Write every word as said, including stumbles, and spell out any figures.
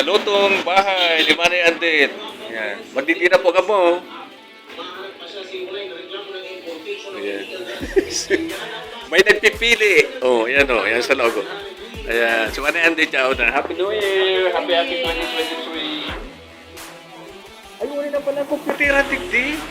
Lutong bahay, lima na yan din. Yan. Magdidira po ka mo. Ayan. May nagpipili. Oh, yan oh. Yan sa logo. Ayan. So, ano yan din siya? Happy New Year! Happy, happy twenty twenty-three! Ay, uli na pala ang komputera, digdi.